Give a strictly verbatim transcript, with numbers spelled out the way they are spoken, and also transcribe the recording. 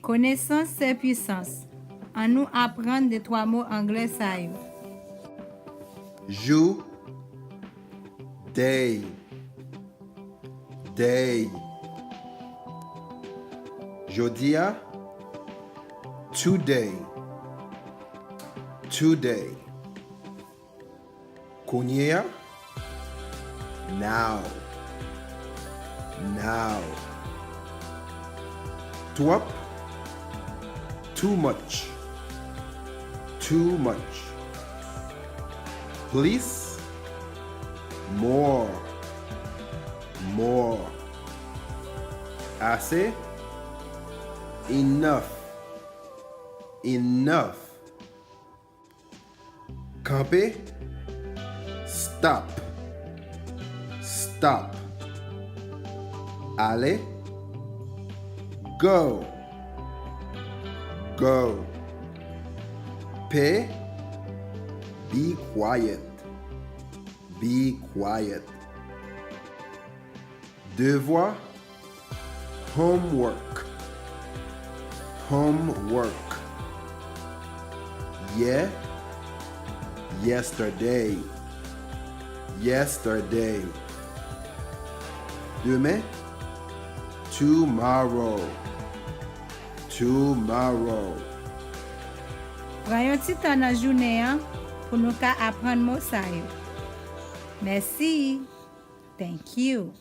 Connaissance, c'est puissance. Ann nou aprann de twa mo anglè sa yo. Jou, day, day. Jodi a, today, today. Kounye a, now, now. Twòp, too much, too much. Plis, more, more. Ase, enough, enough. Kanpe, stop, stop. Ale, go, go. Pe, be quiet, be quiet. Devwa, homework, homework. Yè, yesterday, yesterday. Demen, tomorrow, tomorrow. Pran yon ti tan nan jounen an pou nou ka aprann mo sa yo. Mèsi. Thank you.